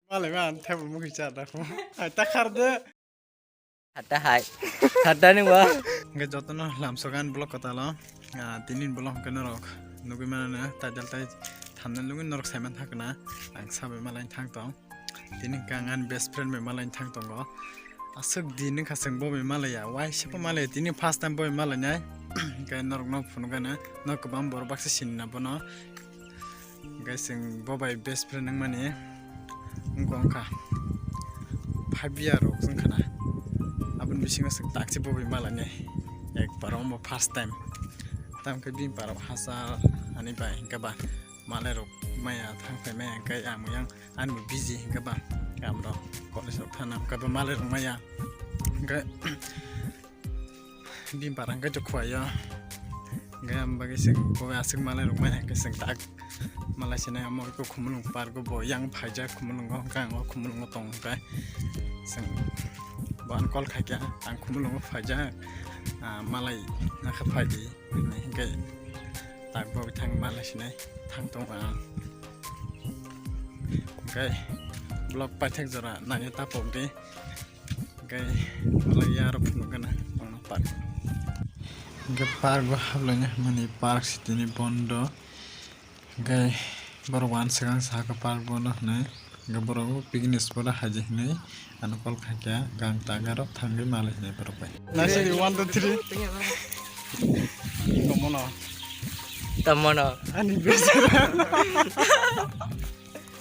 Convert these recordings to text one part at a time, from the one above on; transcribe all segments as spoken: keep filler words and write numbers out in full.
Malai man table mukhi cha da ko. Hai ta khar de. Hatta hai. Hatta ni wa. Hingke jotono lamsogan vlog kotalo. Ah, tini vlog hingke norok nugui mano title tai thumbnail nugui norok saiman thangkna. Ang sabai malai thang tong. Tini hingke ang ani best friend bai malai thang tongo. Aswk din wngkha chwng bo bai malaiya. Waisa bo malaiya. Tini first time bo bai malainai. Hingke norok no phunukgana. Norok kwbang borok baksa sinina bono. Hingke chwng bo bai best friend wngmani wngkha wngkha five year rok wngkha na. Aboni bisingo chwng takse bo bai malainai. Ekbar omo first time. Tamkhe bini parok hachal ani bai hingke ba malai rok maya thang phai maya hingke ang yang ani bo busy hingke ba kam rok college rok thana hingke ba malai rok maya hingke bini para hingke to khuaio hingke ang bagwi chwng bo aswk malai rok maya hingke chwng tak malai sinai omo iko Khumulwng park o bo yang phaijak Khumulwng o hingke ang o Khumulwng o tong hingke chwng bo ang call khaikha ang Khumulwng o phaijak ah, malai nakha phaidi. Hinwi hingke tak bo thang malai sinai thang tong ang. Hingke vlog paithak jora nangya tapok di. Hingke malai ya aro phunuk gana tongna park. Hingke park bo hablai na mani park sitini bondo. Hingke borok wanswkang saka park bono hinwi. Hingke borok picnic spot o haji hinwi ano call khaikha gang tagarok thangwi malai hinwi borok bai. Nasiri one two three. Iko mono. Tam mono. Ani best.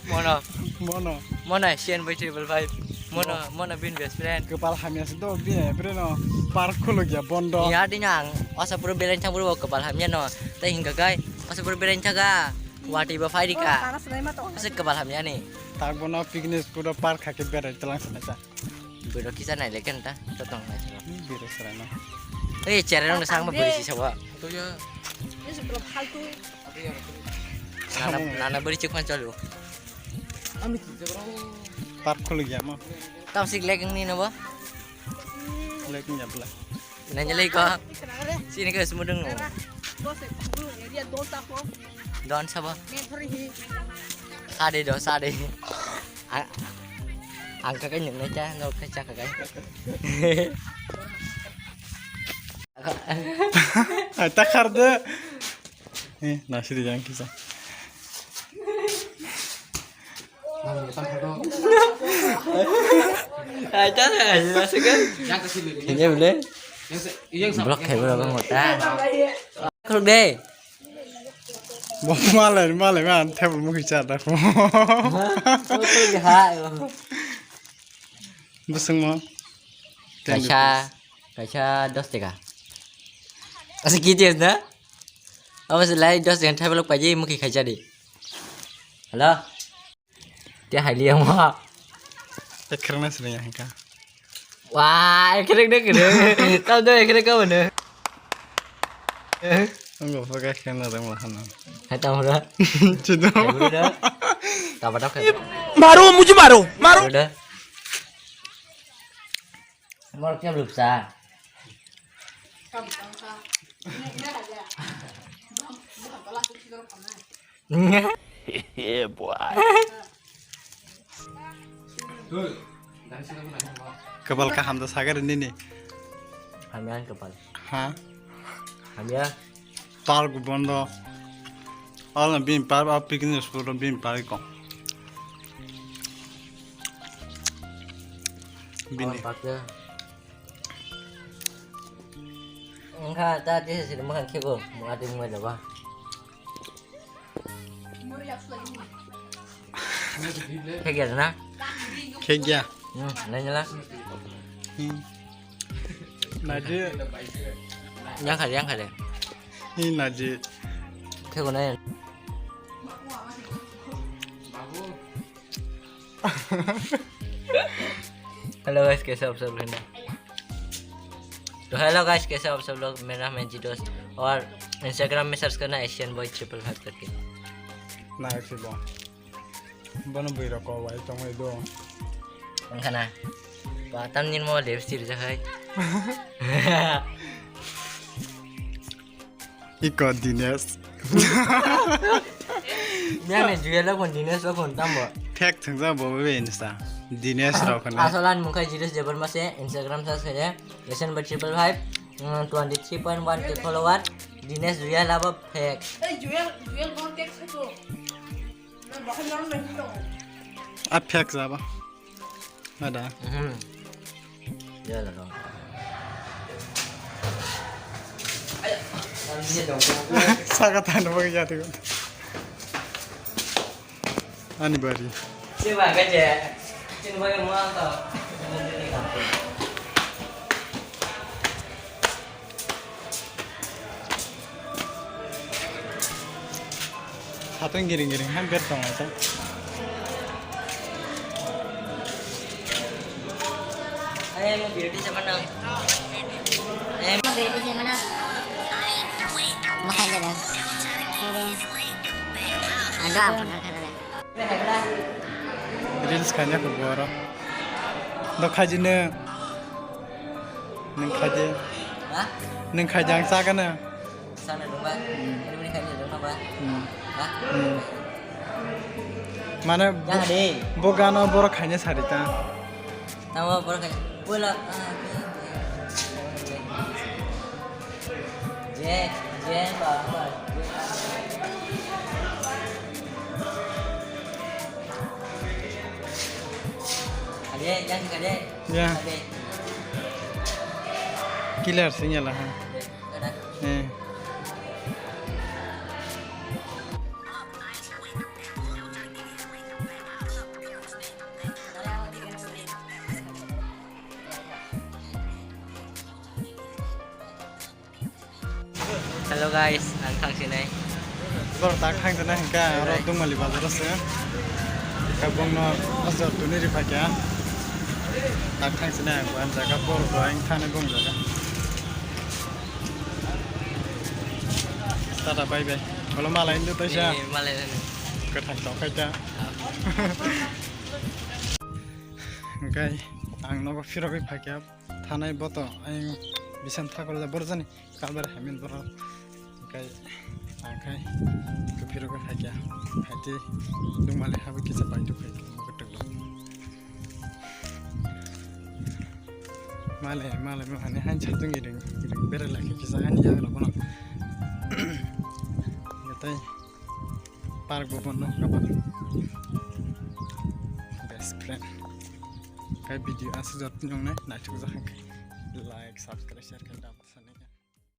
Mono. Mono. Mono C N by triple five. Mono, mono bin best friend. Kepal hamya se do bini friend no park khulugya bondo. Ya ding ang. Osa puro belain thang puro kepal hamya no. Tei hingka kai. Osa puro belain thaga. Wati ba phai rika. Asa kepal hamya ni. Tak bono picnic spot o park khaikhe berai tlang sana cha. Bwrwi kisa nai leken ta, to tong nai salo. Bwrwi srano. Ei, chere rong sang ba bwrwi si sawa. To ya. Nana, nana bwrwi chikman chalu. Park khulugya mo. Tam sik lek ni no ba? Lek ni abla. Nanya lei ko. Sini ke semudeng no. Don sabo. Sade do, sade. Ang, ang kakai nung na cha, no kai cha kakai. Ai, ta khar de. Eh, nasi di jang kisa. Ai, ta, ai, nasi kan. Ini boleh. Blok kayak berapa ngota? Keruk deh. Bo malai, malai, man, table mukhi cha da ko. Busung mo. Kaisa, kaisa dos taka. Asa kiti na? Apa selai dos taka table paji mukhi khaisa di. Hello. Te hai liya mo. Ekrana sini yang ka. Wah, ekrek deh kene. Tau do ekrek ka mana? Enggak pakai kena dong lah sana. Hai tau dah. Cina. Tau dah. Tau dah. मारो मुझे मारो मारो. Dah. Mor kya lupsa. Yeah, boy. Kapal kaham da sagar nini. Hamya ang kapal. Ha? Hamya. Park bondo. Ala bin park a picnic spot bin park ko. Bini. Park ya. Engkha ta tisa siri makan khego, mati mungbai daba. Khegya na? Khegya. Hmm, nai nyala. Hmm. Naji. Yang kali, yang kali. Hi naji. Khego nai. Hello guys, कैसे आप सब लोग हैं? तो hello guys, कैसे आप सब लोग? मेरा नाम है जी दोस्त और Instagram में सर्च करना एशियन बॉय ट्रिपल फाइव करके। Nai si bo. Bono bui rok ko wai tong wai do. Ang khana. Ba tam nin mo lipstick rijak hai. Iko Dinesh. Yang ni juya la kon Dinesh la kon tam bo. Fake thwngjak bo bai Insta. Dinesh rok hwnwi. Asol ani mung khe Jiresh Debbarma se, Instagram search khaide, lesson by triple five, mm, twenty three point one K follower, Dinesh Juyal abo fake. Ei, Juyal, Juyal bo fake se to. Na bahai nang nang to. A fake jaba. Ada. Mhm. Juyal dong. Saka tanda bagwi ya tu. Ani bari. Sini bagi je. Sini bagi mau tau. Hatun giring giring han ber tong ato. Ayo mau beauty siapa nang? Ayo mau beauty siapa nang? Makan jalan. Ada apa? Reels khaina khe boro. Do khaji nw. Nung khaji. Ha? Nung khaji ang chagana. Sana dungba. Hmm. Ini muni khaji dungba ba. Hmm. Ha? Hmm. Mane bo, ya de. Bo gano boro khaina sarita. Tamo boro khaji. Bola. Je, je, ba, ba. Ade, yang ade. Ya. Ade. Killer sinyal ha. Ade. Eh. Hello guys, ang thang sinai. Boro tak thang sinai hingka aro Dungmali bazar o se. Kabong no asor tuni ri phakya. Tak thang sinai ang ban jaga boro ko ang thane bong jaga. Tata bye bye. Bolo malai ndu taisa. Eh, malai ndu. Kathang tong khaita. Ah. Hingkai ang nogo phirogwi phakya. Thanai boto ayang bisan thakol da borjani kalbar hamin borok kai angkai kufiro ka hakya hati dungmali habu kisa pai tu kai mukutuk lo male male mane han chatung iring iring bere laki kisa han ya lo bono yatai park bo bono kabar best friend. Kai video aswk jotoni wngnai naithok jak khe like, subscribe, share khe da.